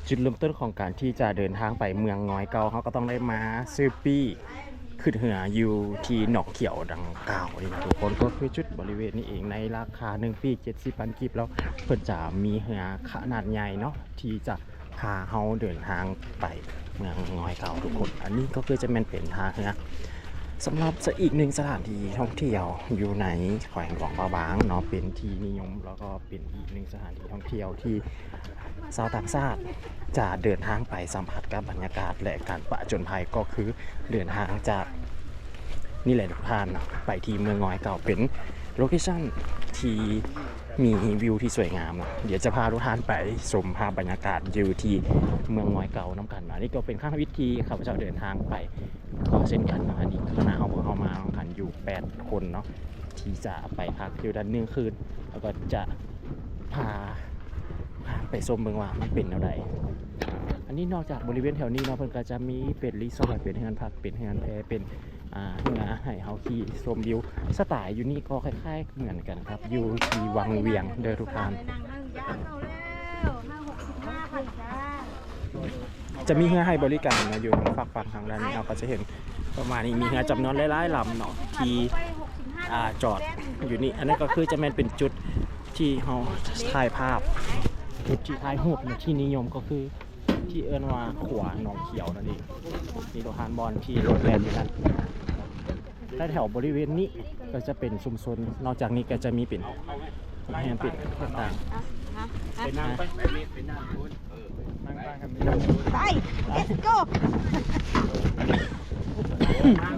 ຈຸດເລີ່ມຕົ້ນຂອງການທີ່ຈະເດີນທາງໄປເມືອງງອຍເກົ່າ ເຮົາກໍຕ້ອງໄດ້ມາຊື້ປີ້ຂຶ້ນເຮືອຢູ່ທີ່ໜອງຂຽວດັ່ງກ່າວນີ້ນະທຸກຄົນ. ກໍຄືຈຸດບໍລິເວນນີ້ເອງ ໃນລາຄາໜຶ່ງປີ້ເຈັດສິບພັນກີບ ແລ້ວເພິ່ນຈະມີເຮືອຂະໜາດໃຫຍ່ເນາະ ທີ່ຈະພາເຮົາເດີນທາງໄປເມືອງງອຍເກົ່າທຸກຄົນ. ອັນນີ້ກໍຄືຈະແມ່ນເປັນທ່າເຮືອ ສຳລັບ ສະ ອີກໜຶ່ງສະຖານທີ່ທ່ອງທ່ຽວຢູ່ໃນແຂວງຫຼວງພະບາງເນາະ ເປັນທີ່ນິຍົມ ແລ້ວກໍເປັນອີກໜຶ່ງສະຖານທີ່ທ່ອງທ່ຽວທີ່ຊາວຕ່າງຊາດຈະເດີນທາງໄປສຳຜັດກັບບັນຍາກາດ ແລະ ການປະຈົນໄພ ກໍຄືເດີນທາງຈາກນີ້ແຫຼະທຸກທ່ານເນາະ ໄປທີ່ເມືອງງອຍເກົ່າ ເປັນໂລເຄຊັນທີ່ ມີວິວທີ່ສວຍງາມເນາະ. ດຽວຈະພາທຸກທ່ານໄປຊົມພາບບັນຍາກາດຢູ່ທີ່ເມືອງງອຍເກົ່ານຳກັນເນາະ. ນີ້ກໍເປັນຄັ້ງທຳອິດທີ່ຂ້າພະເຈົ້າເດີນທາງໄປກໍເຊັ່ນກັນເນາະ. ອັນນີ້ຄະນະຂອງພວກເຮົາມານຳກັນຢູ່ແປດຄົນເນາະ ທີ່ຈະໄປພັກຢູ່ນັ້ນໜຶ່ງຄືນ ແລ້ວກໍຈະພາ ພາໄປຊົມເບິ່ງວ່າມັນເປັນແນວໃດ. ອັນນີ້ນອກຈາກບໍລິເວນແຖວນີ້ເນາະ ເພິ່ນກໍຈະມີເປັນຣີສອດ ເປັນເຮືອນພັກ ເປັນເຮືອນແພ ເປັນ ອ່າ ເຮືອໃຫ້ເຮົາຂີ່ຊົມວິວ. ສະໄຕລ໌ຢູ່ນີ້ກໍຄ້າຍໆເໝືອນກັນກັບຢູ່ທີ່ວັງວຽງເດີທຸກທ່ານ. ຈະມີເຮືອໃຫ້ບໍລິການເນາະ ຢູ່ທາງຟາກຝັ່ງທາງດ້ານນີ້ ເຮົາກໍຈະເຫັນປະມານນີ້ ມີເຮືອຈຳນວນຫຼາຍໆລຳເນາະ ທີ່ ອ່າ ຈອດຢູ່ນີ້. ອັນນັ້ນກໍຄືຈະແມ່ນເປັນຈຸດທີ່ເຮົາຖ່າຍພາບ ຈຸດທີ່ຖ່າຍຮູບເນາະ ທີ່ນິຍົມກໍຄື ທີ່ເອີ້ນວ່າຂົວໜອງຂຽວນັ້ນເອງ. ນີ້ໂຕທ່ານບ່ອນທີ່ລົດແລ່ນຢູ່ນັ້ນ ແລະ ແຖວບໍລິເວນນີ້ກໍຈະເປັນຊຸມຊົນ. ນອກຈາກນີ້ກໍຈະມີເປັນ ແຮ່ນປິດຕ່າງໆ. ໄປ let's go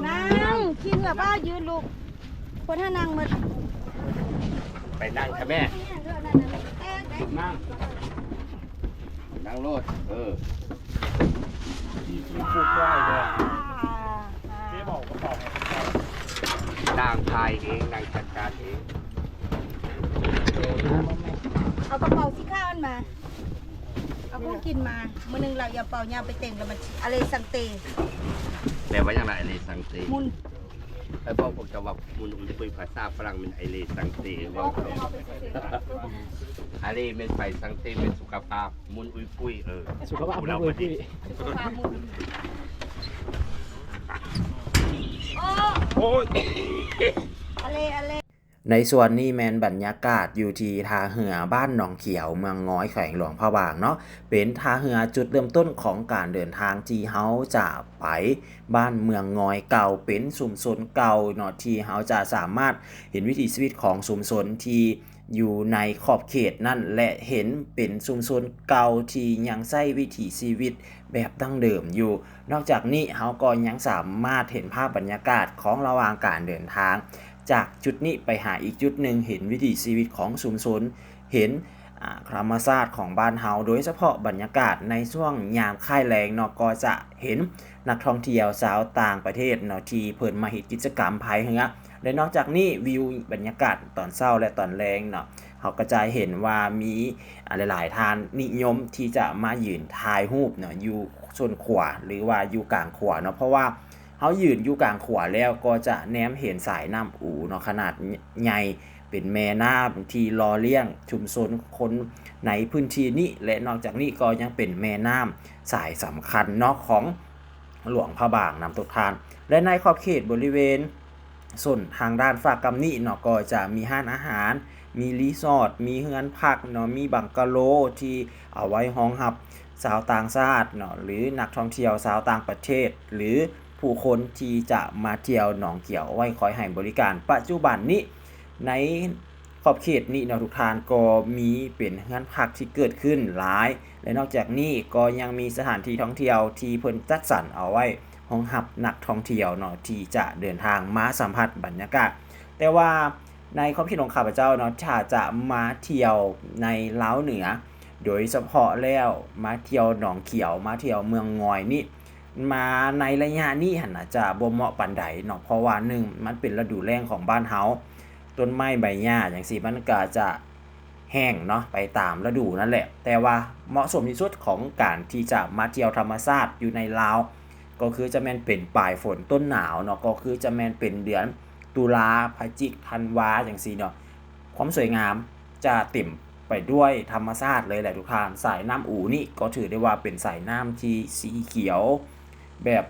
ນັ່ງ ຂີ່ເຮືອບໍ່ຢືນລູກ. ຄົນຫານັ່ງໝົດ ໄປນັ່ງເຖາະແມ່ ນັ່ງ ນັ່ງໂລດ ເອີ ນາງພາຍເອງ ນາງຈັດການເອງ. ເອົາກະເປົາສີຂາວຫັ້ນມາ ເອົາຂອງກິນມາ. ມື້ໜຶ່ງລາວເອົາກະເປົາຍາວໄປແຕ່ງ ແລ້ວມັນອາເລສັງເຕ. ແປວ່າຫຍັງລະ ອາເລສັງເຕ? ມຸນ. ໄປບອກພວກເຈົ້າວ່າມຸນອຸຍປຸຍ ພາສາຝຣັ່ງແມ່ນອາເລສັງເຕ ເວົ້າເຂົາ ອາເລແມ່ນໄປ ສັງເຕແມ່ນສຸຂະພາບ ມຸນອຸຍປຸຍ ເອີ ສຸຂະພາບມຸນອຸຍປຸຍ ສຸຂະພາບມຸນ. ໂອ້ຍ ອາເລ ອາເລ. ໃນສ່ວນນີ້ແມ່ນບັນຍາກາດຢູ່ທີ່ທ່າເຮືອບ້ານໜອງຂຽວ ເມືອງງອຍ ແຂວງຫຼວງພະບາງເນາະ. ເປັນທ່າເຮືອຈຸດເລີ່ມຕົ້ນຂອງການເດີນທາງທີ່ເຮົາຈະໄປ ບ້ານເມືອງງອຍເກົ່າ ເປັນຊຸມຊົນເກົ່າເນາະ ທີ່ເຮົາຈະສາມາດເຫັນວິຖີຊີວິດຂອງຊຸມຊົນທີ່ຢູ່ໃນຂອບເຂດນັ້ນ ແລະ ເຫັນເປັນຊຸມຊົນເກົ່າທີ່ຍັງໃຊ້ວິຖີຊີວິດແບບດັ້ງເດີມຢູ່. ນອກຈາກນີ້ ເຮົາກໍຍັງສາມາດເຫັນພາບບັນຍາກາດຂອງລະຫວ່າງການເດີນທາງ ຈາກຈຸດນີ້ໄປຫາອີກຈຸດໜຶ່ງ ເຫັນວິຖີຊີວິດຂອງຊຸມຊົນ ເຫັນ ອ່າ ທຳມະຊາດຂອງບ້ານເຮົາ ໂດຍສະເພາະບັນຍາກາດໃນຊ່ວງຍາມຄ້າຍແລງເນາະ ກໍຈະເຫັນນັກທ່ອງທ່ຽວຊາວຕ່າງປະເທດເນາະ ທີ່ເພິ່ນມາເຮັດກິດຈະກຳພາຍເຮືອ. ແລະ ນອກຈາກນີ້ ວິວບັນຍາກາດຕອນເຊົ້າ ແລະ ຕອນແລງເນາະ ເຮົາກໍຈະເຫັນວ່າມີ ອ່າ ຫຼາຍໆທ່ານນິຍົມທີ່ຈະມາຢືນຖ່າຍຮູບເນາະ ຢູ່ໂຊນຂົວ ຫຼືວ່າຢູ່ກາງຂົວເນາະ ເພາະວ່າ ເຮົາຢືນຢູ່ກາງຂົວແລ້ວກໍຈະແນມເຫັນສາຍນ້ຳອູເນາະ ຂະໜາດໃຫຍ່ ເປັນແມ່ນ້ຳທີ່ຫຼໍ່ລ້ຽງຊຸມຊົນຄົນໃນພື້ນທີ່ນີ້ ແລະ ນອກຈາກນີ້ກໍຍັງເປັນແມ່ນ້ຳສາຍສຳຄັນເນາະ ຂອງຫຼວງພະບາງນຳທຸກທ່ານ. ແລະ ໃນຂອບເຂດບໍລິເວນ ໂຊນທາງດ້ານຟາກກຳນີ້ເນາະ ກໍຈະມີຮ້ານອາຫານ, ມີຣີສອດ, ມີເຮືອນພັກເນາະ, ມີບັງກະໂລທີ່ເອົາໄວ້ຮອງຮັບຊາວຕ່າງຊາດເນາະ ຫຼື ນັກທ່ອງທ່ຽວຊາວຕ່າງປະເທດ ຫຼື ຜູ້ຄົນທີ່ຈະມາທ່ຽວໜອງຂຽວ ໄວ້ຄອຍໃຫ້ບໍລິການ. ປັດຈຸບັນນີ້ ໃນຂອບເຂດນີ້ເນາະ ທຸກທ່ານ ກໍມີເປັນເຮືອນພັກທີ່ເກີດຂຶ້ນຫຼາຍ ແລະ ນອກຈາກນີ້ກໍຍັງມີສະຖານທີ່ທ່ອງທ່ຽວທີ່ເພິ່ນຈັດສັນເອົາໄວ້ຮອງຮັບນັກທ່ອງທ່ຽວເນາະ ທີ່ຈະເດີນທາງມາສຳຜັດບັນຍາກາດ. ແຕ່ວ່າໃນຄວາມຄິດຂອງຂ້າພະເຈົ້າເນາະ ຖ້າຈະມາທ່ຽວໃນລາວເໜືອ ໂດຍສະເພາະແລ້ວມາທ່ຽວໜອງຂຽວ ມາທ່ຽວເມືອງງອຍນີ້ ມາໃນໄລຍະນີ້ຫັ້ນນະ ຈະບໍ່ເໝາະປານໃດເນາະ ເພາະວ່າ ໜຶ່ງ ມັນເປັນລະດູແລ້ງຂອງບ້ານເຮົາ ຕົ້ນໄມ້ໃບຫຍ້າຈັ່ງຊີ້ ມັນກະຈະ ແຫ້ງເນາະ ໄປຕາມລະດູນັ້ນແຫຼະ. ແຕ່ວ່າເໝາະສົມທີ່ສຸດຂອງການທີ່ຈະມາທ່ຽວທຳມະຊາດຢູ່ໃນລາວ ກໍຄືຈະແມ່ນເປັນປາຍຝົນຕົ້ນໜາວເນາະ ກໍຄືຈະແມ່ນເປັນເດືອນຕຸລາ ພະຈິກ ທັນວາ ຈັ່ງຊີ້ເນາະ ຄວາມສວຍງາມຈະເຕັມ ໄປດ້ວຍທຳມະຊາດເລີຍແຫຼະທຸກທ່ານ. ສາຍນ້ຳອູນີ້ກໍຖືໄດ້ວ່າເປັນສາຍນ້ຳທີ່ສີຂຽວ ແບບ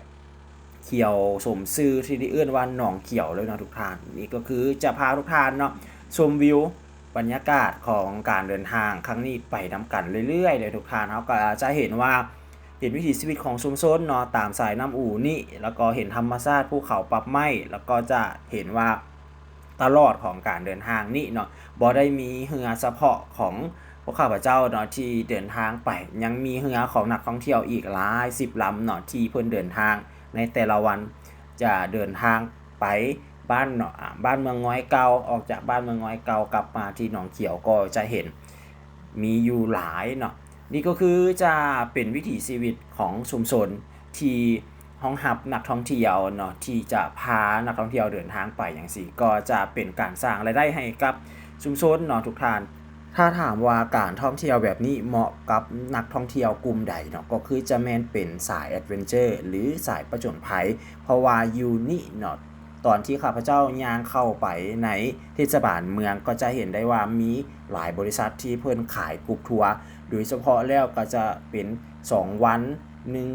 ຂຽວສົມຊື່ ທີ່ໄດ້ເອີ້ນວ່າໜອງຂຽວເລີຍເນາະທຸກທ່ານ. ນີ້ກໍຄືຈະພາທຸກທ່ານເນາະ ຊົມວິວບັນຍາກາດຂອງການເດີນທາງຄັ້ງນີ້ໄປນຳກັນເລື້ອຍໆເລີຍທຸກທ່ານ. ເຮົາກໍຈະເຫັນວ່າ ເຫັນວິຖີຊີວິດຂອງຊຸມຊົນເນາະ ຕາມສາຍນ້ຳອູນີ້ ແລ້ວກໍເຫັນທຳມະຊາດພູເຂົາປັບໄມ້ ແລ້ວກໍຈະເຫັນວ່າຕະຫຼອດຂອງການເດີນທາງນີ້ເນາະ ບໍ່ໄດ້ມີເຮືອສະເພາະຂອງພວກຂ້າພະເຈົ້າເນາະທີ່ເດີນທາງໄປ, ຍັງມີເຮືອຂອງນັກທ່ອງທ່ຽວອີກຫຼາຍສິບລຳເນາະ ທີ່ເພິ່ນເດີນທາງໃນແຕ່ລະວັນ ຈະເດີນທາງໄປບ້ານເນາະ ອາ ບ້ານເມືອງງອຍເກົ່າ, ອອກຈາກບ້ານເມືອງງອຍເກົ່າກັບມາທີ່ໜອງຂຽວ ກໍຈະເຫັນ ມີຢູ່ຫຼາຍເນາະ. ນີ້ກໍຄືຈະເປັນວິຖີຊີວິດຂອງຊຸມຊົນທີ່ຮອງຮັບນັກທ່ອງທ່ຽວເນາະ ທີ່ຈະພານັກທ່ອງທ່ຽວເດີນທາງໄປຈັ່ງຊີ້ ກໍຈະເປັນການສ້າງລາຍໄດ້ໃຫ້ກັບຊຸມຊົນເນາະທຸກທ່ານ. ຖ້າຖາມວ່າການທ່ອງທ່ຽວແບບນີ້ເໝາະກັບນັກທ່ອງທ່ຽວກຸ່ມໃດເນາະ ກໍຄືຈະແມ່ນເປັນສາຍແອດເວັນເຈີ ຫຼື ສາຍປະຈົນໄພ ເພາະວ່າຢູ່ນີ້ເນາະ ຕອນທີ່ຂ້າພະເຈົ້າຍ່າງເຂົ້າໄປໃນເທດສະບານເມືອງ ກໍຈະເຫັນໄດ້ວ່າມີຫຼາຍບໍລິສັດທີ່ເພິ່ນຂາຍກຸ່ມທົວ ໂດຍສະເພາະແລ້ວກໍຈະເປັນສອງວັນໜຶ່ງ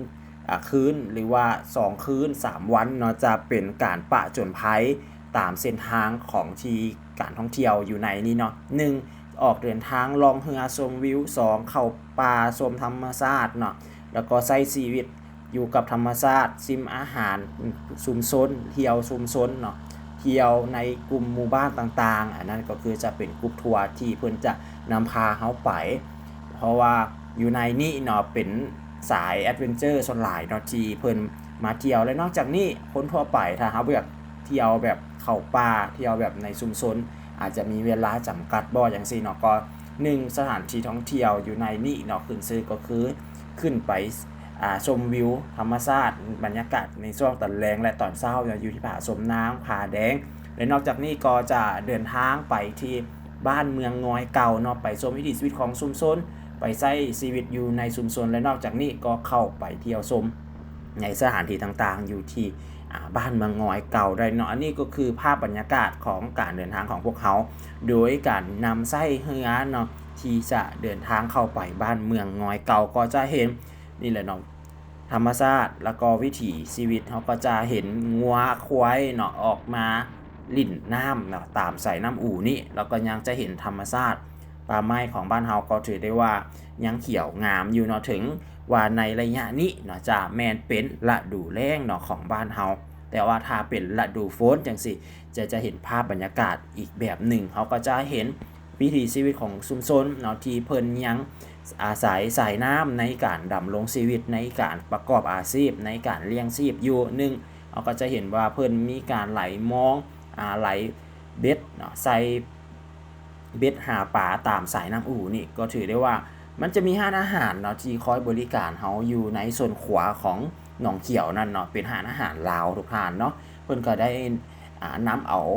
ອາ ຄືນ ຫຼືວ່າສອງຄືນສາມວັນເນາະ ຈະເປັນການປະຈົນໄພຕາມເສັ້ນທາງຂອງທີ່ການທ່ອງທ່ຽວຢູ່ໃນນີ້ເນາະ. ໜຶ່ງ ອອກເດີນທາງລ່ອງເຮືອຊົມວິວ, ສອງ ເຂົ້າປ່າຊົມທຳມະຊາດເນາະ ແລ້ວກໍໃຊ້ຊີວິດ ຢູ່ກັບທຳມະຊາດ, ຊິມອາຫານຊຸມຊົນ, ທ່ຽວຊຸມຊົນເນາະ, ທ່ຽວໃນກຸ່ມໝູ່ບ້ານຕ່າງໆ, ອັນນັ້ນກໍຄືຈະເປັນກຸ່ມທົວທີ່ເພິ່ນຈະນຳພາເຮົາໄປ. ເພາະວ່າຢູ່ໃນນີ້ເນາະ ເປັນສາຍແອດເວັນເຈີສ່ວນຫຼາຍເນາະ ທີ່ເພິ່ນມາທ່ຽວ. ແລະ ນອກຈາກນີ້ ຄົນທົ່ວໄປ ຖ້າເຮົາບໍ່ຢາກທ່ຽວແບບເຂົ້າປ່າ, ທ່ຽວແບບໃນຊຸມຊົນ, ອາດຈະມີເວລາຈຳກັດບໍ ຈັ່ງຊີ້ເນາະ, ກໍ ໜຶ່ງ ສະຖານທີ່ທ່ອງທ່ຽວຢູ່ໃນນີ້ເນາະ ຂຶ້ນຊື່ກໍຄື ຂຶ້ນໄປ ອາ ຊົມວິວທຳມະຊາດ, ບັນຍາກາດໃນຊ່ວງຕອນແລງ ແລະ ຕອນເຊົ້າເນາະ ຢູ່ທີ່ຜາສົມນາງ, ຜາແດງ ແລະ ນອກຈາກນີ້ກໍຈະເດີນທາງໄປທີ່ບ້ານເມືອງງອຍເກົ່າເນາະ, ໄປຊົມວິຖີຊີວິດຂອງຊຸມຊົນ, ໄປໃຊ້ຊີວິດຢູ່ໃນຊຸມຊົນ ແລະ ນອກຈາກນີ້ກໍເຂົ້າໄປທ່ຽວຊົມໃນສະຖານທີ່ຕ່າງໆ ຢູ່ທີ່ ອາ ບ້ານເມືອງງອຍເກົ່າໄດ້ເນາະ. ອັນນີ້ກໍຄືພາບບັນຍາກາດຂອງການເດີນທາງຂອງພວກເຮົາ ໂດຍການນຳໃຊ້ເຮືອເນາະ ທີ່ຈະເດີນທາງເຂົ້າໄປບ້ານເມືອງງອຍເກົ່າ ກໍຈະເຫັນ ນີ້ແຫຼະເນາະ ທຳມະຊາດ ແລ້ວກໍວິຖີຊີວິດ. ເຮົາກໍຈະເຫັນງົວຄວາຍເນາະ ອອກມາຫຼິ້ນນ້ຳເນາະ ຕາມສາຍນ້ຳອູນີ້, ແລ້ວກໍຍັງຈະເຫັນທຳມະຊາດ ປ່າໄມ້ຂອງບ້ານເຮົາກໍຖືໄດ້ວ່າຍັງຂຽວງາມຢູ່ເນາະ, ເຖິງວ່າໃນໄລຍະນີ້ເນາະ ຈະແມ່ນເປັນລະດູແລ້ງເນາະ ຂອງບ້ານເຮົາ, ແຕ່ວ່າຖ້າເປັນລະດູຝົນຈັ່ງຊີ້ ຈະ ຈະເຫັນພາບບັນຍາກາດອີກແບບໜຶ່ງ. ເຮົາກໍຈະເຫັນວິຖີຊີວິດຂອງຊຸມຊົນເນາະ ທີ່ເພິ່ນຍັງອາໄສສາຍນ້ຳໃນການດຳລົງຊີວິດ, ໃນການປະກອບອາຊີບ, ໃນການລ້ຽງຊີບຢູ່. ໜຶ່ງ ເຮົາກໍຈະເຫັນວ່າເພິ່ນມີການໄຫຼມອງ, ອາ, ໄຫຼເບັດເນາະ, ໃສ່ ເບັດຫາປາຕາມສາຍນ້ຳອູນີ້ ກໍຖືໄດ້ວ່າມັນຈະມີຮ້ານອາຫານເນາະ ທີ່ຄອຍບໍລິການເຮົາຢູ່ໃນໂຊນຂວາຂອງໜອງຂຽວນັ້ນເນາະ, ເປັນຮ້ານອາຫານລາວທຸກທ່ານເນາະ. ເພິ່ນກໍໄດ້ ອາ ນຳເອົາ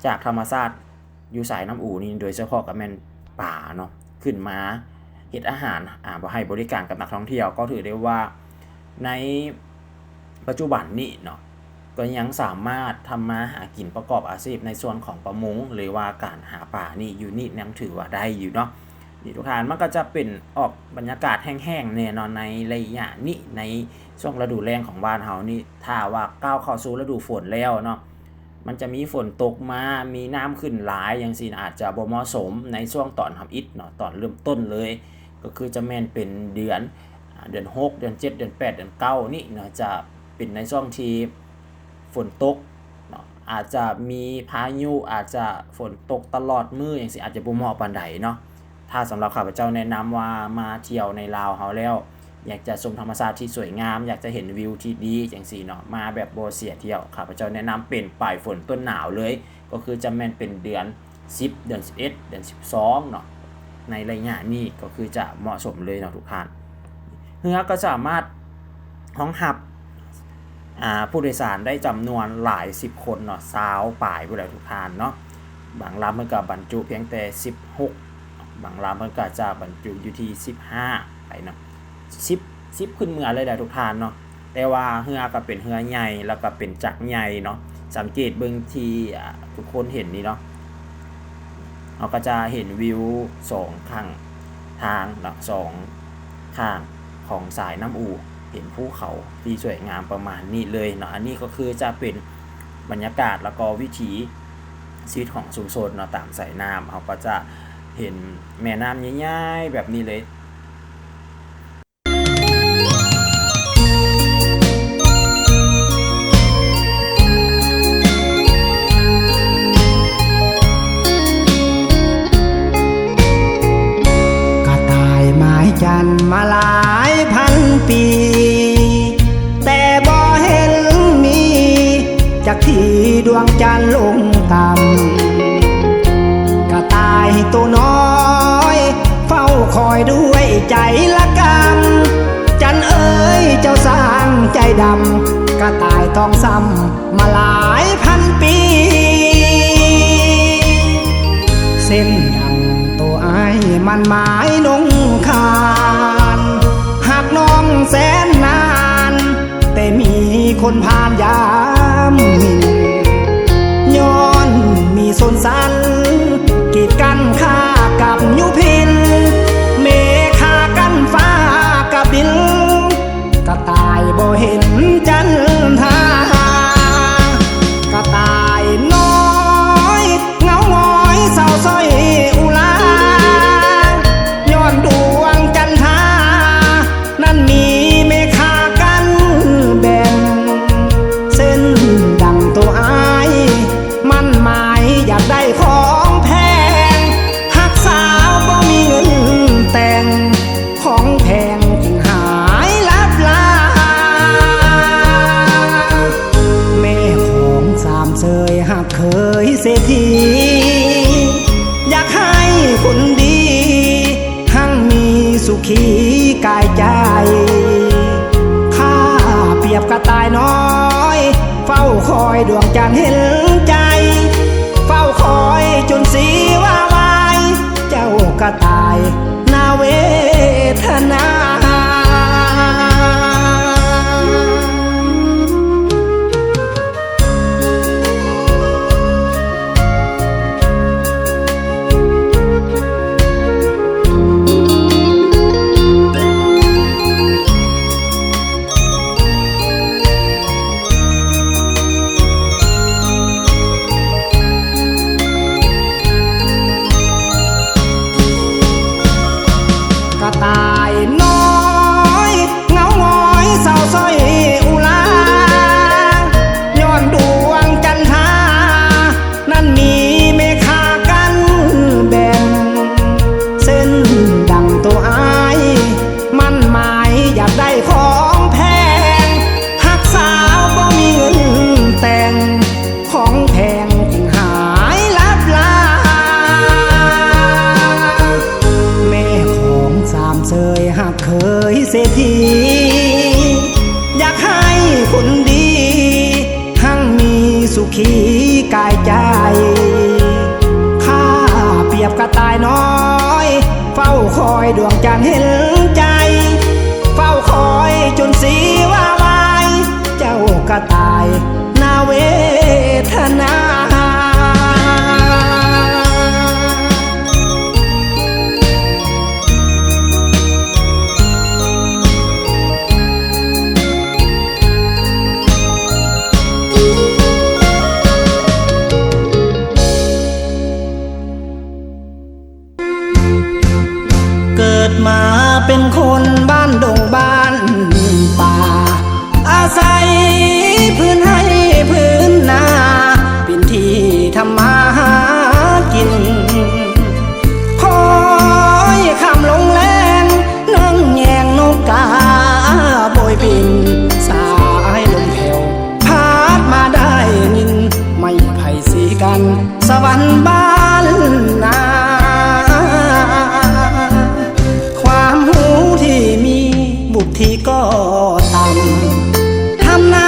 ຈາກທຳມະຊາດຢູ່ສາຍນ້ຳອູນີ້ ໂດຍສະເພາະກໍແມ່ນປາເນາະ ຂຶ້ນມາເຮັດອາຫານ ອາ ໃຫ້ບໍລິການກັບນັກທ່ອງທ່ຽວ. ກໍຖືໄດ້ວ່າໃນປັດຈຸບັນນີ້ເນາະ ກໍຍັງສາມາດທຳມາຫາກິນປະກອບອາຊີບໃນສ່ວນຂອງປະມົງ ຫຼືວ່າການຫາປານີ້ ຢູ່ນີ້ຍັງຖືວ່າໄດ້ຢູ່ເນາະ. ນີ້ທຸກທ່ານ ມັນກໍຈະເປັນອອກບັນຍາກາດແຫ້ງໆແດ່ເນາະ ໃນໄລຍະນີ້ ໃນຊ່ວງລະດູແລ້ງຂອງບ້ານເຮົານີ້. ຖ້າວ່າກ້າວເຂົ້າສູ່ລະດູຝົນແລ້ວເນາະ ມັນຈະມີຝົນຕົກມາ ມີນ້ຳຂຶ້ນຫຼາຍຈັ່ງຊີ້ ອາດຈະບໍ່ເໝາະສົມໃນຊ່ວງຕອນທຳອິດເນາະ, ຕອນເລີ່ມຕົ້ນເລີຍ ກໍຄືຈະແມ່ນເປັນເດືອນ ອາ ເດືອນຫົກ ເດືອນເຈັດ ເດືອນແປດ ເດືອນເກົ້ານີ້ເນາະ ຈະເປັນໃນຊ່ວງທີ່ຝົນຕົກເນາະ, ອາດຈະມີພາຍຸ, ອາດຈະຝົນຕົກຕະຫຼອດມື້ຈັ່ງຊີ້ ອາດຈະບໍ່ເໝາະປານໃດເນາະ. ຖ້າສຳລັບຂ້າພະເຈົ້າແນະນຳວ່າມາທ່ຽວໃນລາວເຮົາແລ້ວ ຢາກຈະຊົມທຳມະຊາດທີ່ສວຍງາມ, ຢາກຈະເຫັນວິວທີ່ດີຈັ່ງຊີ້ເນາະ, ມາແບບບໍ່ເສຍທ່ຽວ, ຂ້າພະເຈົ້າແນະນຳເປັນປາຍຝົນຕົ້ນໜາວເລີຍ, ກໍຄືຈະແມ່ນເປັນເດືອນ ສິບ ເດືອນສິບເອັດ ເດືອນສິບສອງເນາະ, ໃນໄລຍະນີ້ກໍຄືຈະເໝາະສົມເລີຍເນາະທຸກທ່ານ. ເຮືອກໍສາມາດຮອງຮັບ ອາ ຜູ້ໂດຍສານໄດ້ຈຳນວນຫຼາຍສິບຄົນເນາະ, ຊາວປາຍພຸ້ນແຫຼະທຸກທ່ານເນາະ. ບາງລຳເພິ່ນກໍບັນຈຸພຽງແຕ່ສິບຫົກ, ບາງລຳເພິ່ນກໍຈະບັນຈຸຢູ່ທີ່ສິບຫ້າໄປເນາະ, ສິບ ສິບຂຶ້ນເມືອເລີຍແຫຼະທຸກທ່ານເນາະ. ແຕ່ວ່າເຮືອກໍເປັນເຮືອໃຫຍ່ ແລ້ວກໍເປັນຈັກໃຫຍ່ເນາະ. ສັງເກດເບິ່ງທີ່ ອາ ທຸກຄົນເຫັນນີ້ເນາະ, ເຮົາກໍຈະເຫັນວິວສອງຂ້າງທາງເນາະ ສອງຂ້າງຂອງສາຍນ້ຳອູ ເຫັນພູເຂົາທີ່ສວຍງາມປະມານນີ້ເລີຍເນາະ. ອັນນີ້ກໍຄືຈະເປັນບັນຍາກາດ ແລ້ວກໍວິຖີຊີວິດຂອງຊຸມຊົນເນາະ ຕາມສາຍນ້ຳ ເຮົາກໍຈະເຫັນແມ່ນ້ຳໃຫຍ່ໆແບບນີ້ເລີຍ. ກະຕ່າຍໝາຍຈັນມາຫຼາຍພັນປີ ແຕ່ບໍ່ເຫັນມີຈັກທີດວງຈັນລົງຕ່ຳ. ກະຕ່າຍໂຕນ້ອຍ ເຝົ້າຄອຍດ້ວຍໃຈລະກຳ ຈັນເອີຍເຈົ້າຊ່າງໃຈດຳ ກະຕ່າຍຕ້ອງຊ້ຳມາຫຼາຍພັນປີ. ເຊັ່ນດັ່ງໂຕອ້າຍໝັ້ນໝາຍນົງຄານ ຮັກນ້ອງແສນນານ ແຕ່ມີຄົນຜ່ານຢາມໝິ່ນ ຍ້ອນມີຊົນຊັ້ນ ກີດກັ້ນຂ້າກັບຍຸພິນ ເມຄາກັ້ນຟ້າກັບດິນ ກະຕ່າຍບໍ່ເຫັນຈັນທາ ກະຕ່າຍນ້ອຍ ເຫງົາຫງອຍເສົ້າສອຍອຸລາ ຍ້ອນດວງຈັນທາ ນັ້ນມີເມຄາກັ້ນແບ່ງ ເຊັ່ນດັ່ງໂຕອ້າຍໝັ້ນໝາຍຢາກໄດ້ຂອງແພງ ຮັກສາວບໍ່ມີເງິນແຕ່ງ ຂອງແພງຈຶ່ງຫາຍລັບລາ ແມ່ຂອງສາມເຊີຍຮັກເຄີຍເສດຖີ ຢາກໃຫ້ຄົນດີ ຮັ່ງມີສຸຂີກາຍໃຈ ຂ້າປຽບກະຕ່າຍນ້ອຍ ເຝົ້າຄອຍດວງຈັນເຫັນໃຈ ເຝົ້າຄອຍຈົນຊີວາວາຍ ເຈົ້າກະຕ່າຍໜ້າເວທະນາ. ກະຕ່າຍນ້ອຍ ເຫງົາຫງອຍເສົ້າສອຍອຸລາ ຍ້ອນດວງຈັນທາ ນັ້ນມີເມຄາກັ້ນແບ່ງ ເຊັ່ນດັ່ງໂຕອ້າຍໝັ້ນໝາຍຢາກໄດ້ຂອງແພງ ຮັກສາວບໍ່ມີເງິນແຕ່ງ ຂອງແພງຈຶ່ງຫາຍລັບລາ ແມ່ຂອງສາມເຊີຍຮັກເຄີຍເສດຖີ ຢາກໃຫ້ຄົນດີ ຮັ່ງມີສຸຂີກາຍໃຈ ຂ້າປຽບກະຕ່າຍນ້ອຍ ເຝົ້າຄອຍດວງຈັນເຫັນໃຈ ເຝົ້າຄອຍຈົນຊີວາວາຍ ເຈົ້າກະຕ່າຍໜ້າເວທະນາ. ເກີດມາເປັນຄົນບ້ານດົງບ້ານປ່າ ອາໄສພື້ນໄຮ່ພື້ນນາ ເປັນທີ່ທຳມາຫາກິນ ຄອຍຄ່ຳລົງແລງ ນັ່ງແຍງນົກກາໂບຍບິນ ສາຍລົມແຜ່ວ ພາດມາໄດ້ຍິນ ໄມ້ໄຜ່ສີກັນ ສະຫວັນບ້ານນາ ຄວາມຮູ້ທີ່ມີ ວຸດທິກໍຕ່ຳ ທຳນາ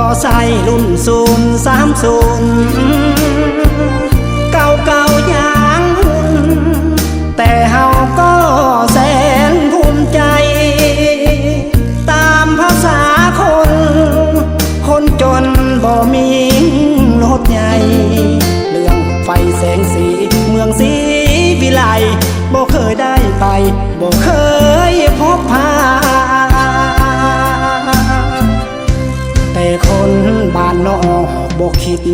ກໍໃຊ້ລຸ້ນສູນສາມສູນ ເກົ່າໆຢ່າງຫຸ່ນ ແຕ່ເຮົາກໍແສນພູມໃຈ ຕາມພາສາຄົນ ຄົນຈົນບໍ່ມີລົດໃຫຍ່ ເລື່ອງໄຟແສງສີເມືອງສີວິໄລ ບໍ່ເຄີຍໄດ້ໄປ ບໍ່ເຄີຍພົບຜ່ານ ແຕ່ຄົນບ້ານນອກບໍ່ຄິດ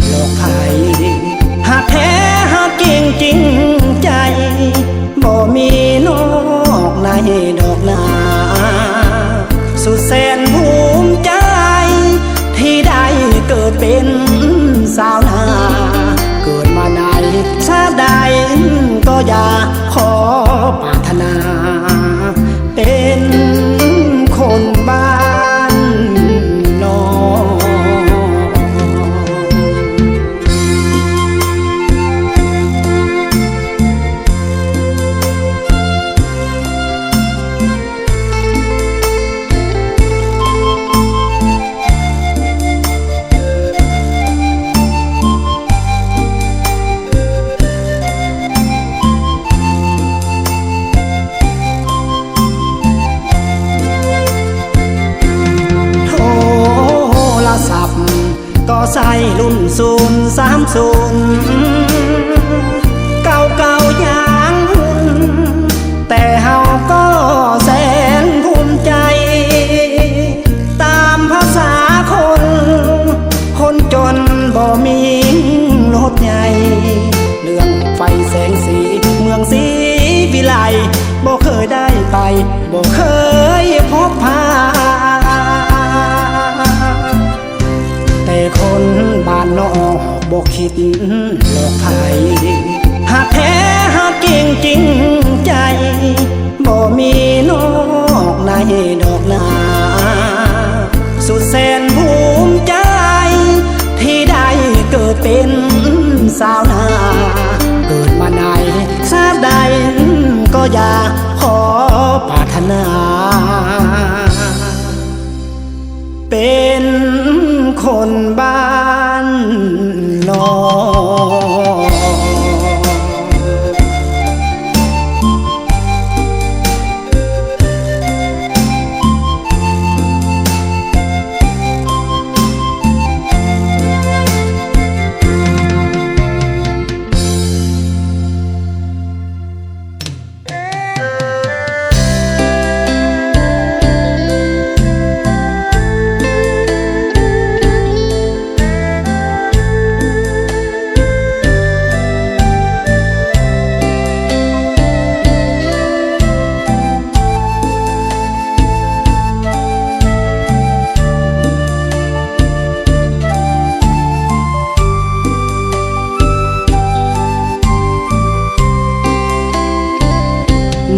ຫຼອກໃຜ ຮັກແທ້ຮັກຈິງຈິງໃຈ ບໍ່ມີນອກໃນດອກນາ ສຸດແສນພູມໃຈ ທີ່ໄດ້ເກີດເປັນຊາວນາ ເກີດມາໃນຊາດໃດກໍຢ່າ ຂໍປາດຖະໜາ ເປັນຄົນບ້ານນອກ. ໂທລະສັບ ກໍໃຊ້ລຸ້ນສູນສາມສູນ ເກົ່າໆຢ່າງຫຸ່ນ ແຕ່ເຮົາກໍແສນພູມໃຈ ຕາມພາສາຄົນ ຄົນຈົນບໍ່ມີລົດໃຫຍ່ ເລື່ອງໄຟແສງສີເມືອງສີວິໄລ ບໍ່ເຄີຍໄດ້ໄປ ບໍ່ເຄີຍພົບຜ່ານ ແຕ່ຄົນບ້ານນອກບໍ່ຄິດຫຼອກໃຜ ຮັກແທ້ຮັກຈິງຈິງໃຈ ບໍ່ມີນອກໃນດອກນາ ສຸດແສນພູມໃຈ ທີ່ໄດ້ເກີດເປັນຊາວນາ ເກີດມາໃນຊາດໃດກໍຢ່າ ຂໍປາດຖະໜາ ເປັນຄົນບ້ານນອກ.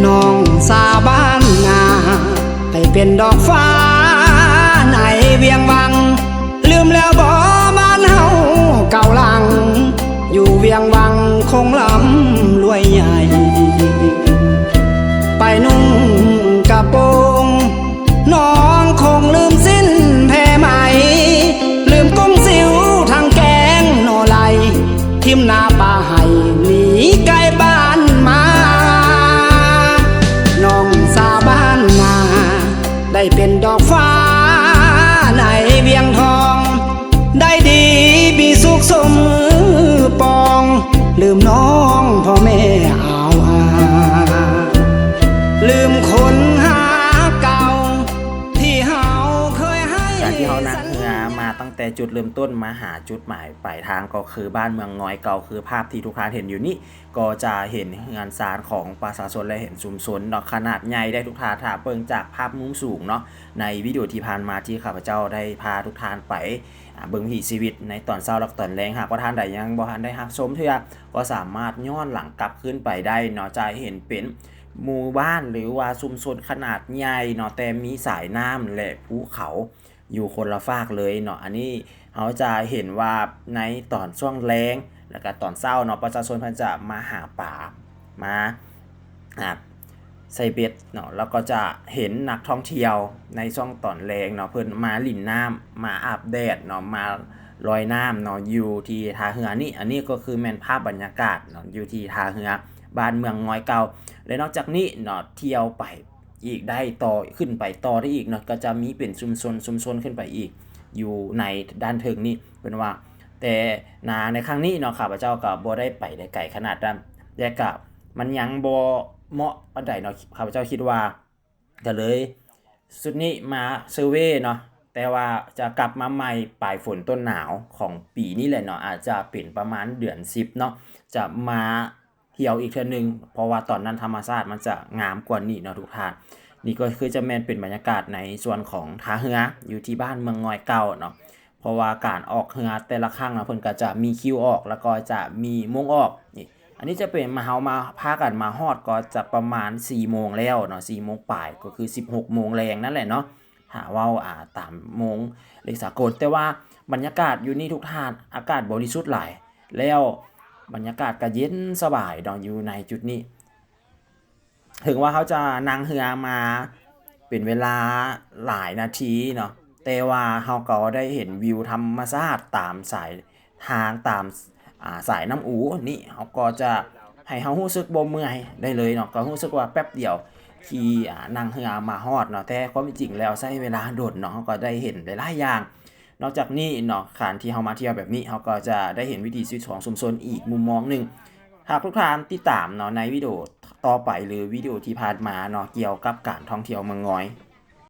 ນ້ອງສາວບ້ານນາ ໄດ້ເປັນດອກຟ້າໃນວຽງວັງ ລືມແລ້ວບໍ່ບ້ານເຮົາເກົ່າຫຼັງ ຢູ່ວຽງວັງຄົງລ່ຳລວຍໃຫຍ່ ໄປນຸ່ງກະໂປງ ນ້ອງຄົງລືມສິ້ນແພໄໝ ລືມກົງຊິວທັງແກງໜໍ່ໄຫຼ ຖິ້ມໜ້າປ່າໄຮ່ໜີໄກບ້ານມາ ນ້ອງສາວບ້ານນາ ໄດ້ເປັນດອກຟ້າໃນວຽງທອງ ໄດ້ດີມີສຸກສົມປອງ ລືມນ້ອງພໍ່ແມ່ອາວອາ ລືມຄົນຮັກເກົ່າ ທີ່ເຮົາເຄີຍໃຫ້ ການທີ່ເຮົານັ່ງເຮືອມາຕັ້ງແຕ່ຈຸດເລີ່ມຕົ້ນມາຫາຈຸດໝາຍປາຍທາງ ກໍຄືບ້ານເມືອງງອຍເກົ່າ ຄືພາບທີ່ທຸກທ່ານເຫັນຢູ່ນີ້ ກໍຈະເຫັນເຮືອນຊານຂອງປະຊາຊົນ ແລະ ເຫັນຊຸມຊົນເນາະ ຂະໜາດໃຫຍ່ໄດ້ທຸກທ່ານ ຖ້າເບິ່ງຈາກພາບມຸມສູງເນາະ ໃນວິດີໂອທີ່ຜ່ານມາທີ່ຂ້າພະເຈົ້າໄດ້ພາທຸກທ່ານໄປ ອາ ເບິ່ງວິຖີຊີວິດໃນຕອນເຊົ້າ ແລະ ຕອນແລງ. ຫາກວ່າທ່ານໃດຍັງບໍ່ທັນໄດ້ຮັບຊົມເທື່ອ ກໍສາມາດຍ້ອນຫຼັງກັບຄືນໄປໄດ້ເນາະ ຈະເຫັນເປັນໝູ່ບ້ານ ຫຼືວ່າຊຸມຊົນຂະໜາດໃຫຍ່ເນາະ ແຕ່ມີສາຍນ້ຳ ແລະ ພູເຂົາ ຢູ່ຄົນລະຟາກເລີຍເນາະ. ອັນນີ້ເຮົາຈະເຫັນວ່າໃນຕອນຊ່ວງແລງ ແລະກະຕອນເຊົ້າເນາະ ປະຊາຊົນເພິ່ນຈະມາຫາປາ ມາ ອາ ໃສ່ເບັດເນາະ ແລ້ວກໍຈະເຫັນນັກທ່ອງທ່ຽວໃນຊ່ວງຕອນແລງເນາະ ເພິ່ນມາຫຼິ້ນນ້ຳ ມາອາບແດດເນາະ ມາລອຍນ້ຳເນາະ ຢູ່ທີ່ທ່າເຮືອນີ້. ອັນນີ້ກໍຄືແມ່ນພາບບັນຍາກາດເນາະ ຢູ່ທີ່ທ່າເຮືອບ້ານເມືອງງອຍເກົ່າ. ແລະນອກຈາກນີ້ເນາະ ທ່ຽວໄປອີກໄດ້ຕໍ່ ຂຶ້ນໄປຕໍ່ໄດ້ອີກເນາະ ກໍຈະມີເປັນຊຸມຊົນ ຊຸມຊົນຂຶ້ນໄປອີກ ຢູ່ໃນດ້ານເທິງນີ້ ເພິ່ນວ່າ. ແຕ່ນາໃນຄັ້ງນີ້ເນາະ ຂ້າພະເຈົ້າກໍບໍ່ໄດ້ໄປໄດ້ໄກຂະໜາດນັ້ນ ແລະກະມັນຍັງບໍ່ເໝາະປານໃດເນາະ ຂ້າພະເຈົ້າຄິດວ່າ. ກໍເລີຍຊຸດນີ້ມາເຊີເວເນາະ ແຕ່ວ່າຈະກັບມາໃໝ່ປາຍຝົນຕົ້ນໜາວຂອງປີນີ້ແຫຼະເນາະ ອາດຈະເປັນປະມານເດືອນສິບເນາະ ຈະມາທ່ຽວອີກເທື່ອໜຶ່ງ ເພາະວ່າຕອນນັ້ນທຳມະຊາດມັນຈະງາມກວ່ານີ້ເນາະທຸກທ່ານ. ນີ້ກໍຄືຈະແມ່ນເປັນບັນຍາກາດໃນສ່ວນຂອງທ່າເຮືອ ຢູ່ທີ່ບ້ານເມືອງງອຍເກົ່າເນາະ. ເພາະວ່າການອອກເຮືອແຕ່ລະຄັ້ງເນາະ ເພິ່ນກໍຈະມີຄິວອອກ ແລ້ວກໍຈະມີໂມງອອກ. ນີ້ ອັນນີ້ຈະເປັນມາ ເຮົາມາ ພາກັນມາຮອດກໍຈະປະມານສີ່ໂມງແລ້ວເນາະ ສີ່ໂມງປາຍ ກໍຄືສິບຫົກໂມງແລງນັ້ນແຫຼະເນາະ ຖ້າເວົ້າ ອາ ຕາມໂມງເລກສາກົນ. ແຕ່ວ່າບັນຍາກາດຢູ່ນີ້ທຸກທ່ານ ອາກາດບໍລິສຸດຫຼາຍ ແລ້ວບັນຍາກາດກໍເຢັນສະບາຍເນາະ ຢູ່ໃນຈຸດນີ້. ເຖິງວ່າເຮົາຈະນັ່ງເຮືອມາເປັນເວລາຫຼາຍນາທີເນາະ ແຕ່ວ່າເຮົາກໍໄດ້ເຫັນວິວທຳມະຊາດຕາມສາຍທາງ ຕາມ ອາ ສາຍນ້ຳອູນີ້ ເຮົາກໍຈະໃຫ້ເຮົາຮູ້ສຶກບໍ່ເມື່ອຍໄດ້ເລີຍເນາະ ກໍຮູ້ສຶກວ່າແປັບດຽວທີ່ ອາ ນັ່ງເຮືອມາຮອດເນາະ ແຕ່ຄວາມເປັນຈິງແລ້ວໃຊ້ເວລາດົນເນາະ ເຮົາກໍໄດ້ເຫັນຫຼາຍໆຢ່າງ. ນອກຈາກນີ້ເນາະ ການທີ່ເຮົາມາທ່ຽວແບບນີ້ ເຮົາກໍຈະໄດ້ເຫັນວິຖີຊີວິດຂອງຊຸມຊົນອີກມຸມມອງໜຶ່ງ. ຫາກທຸກທ່ານຕິດຕາມເນາະ ໃນວິດີໂອຕໍ່ໄປ ຫຼື ວິດີໂອທີ່ຜ່ານມາເນາະ ກ່ຽວກັບການທ່ອງທ່ຽວເມືອງງອຍ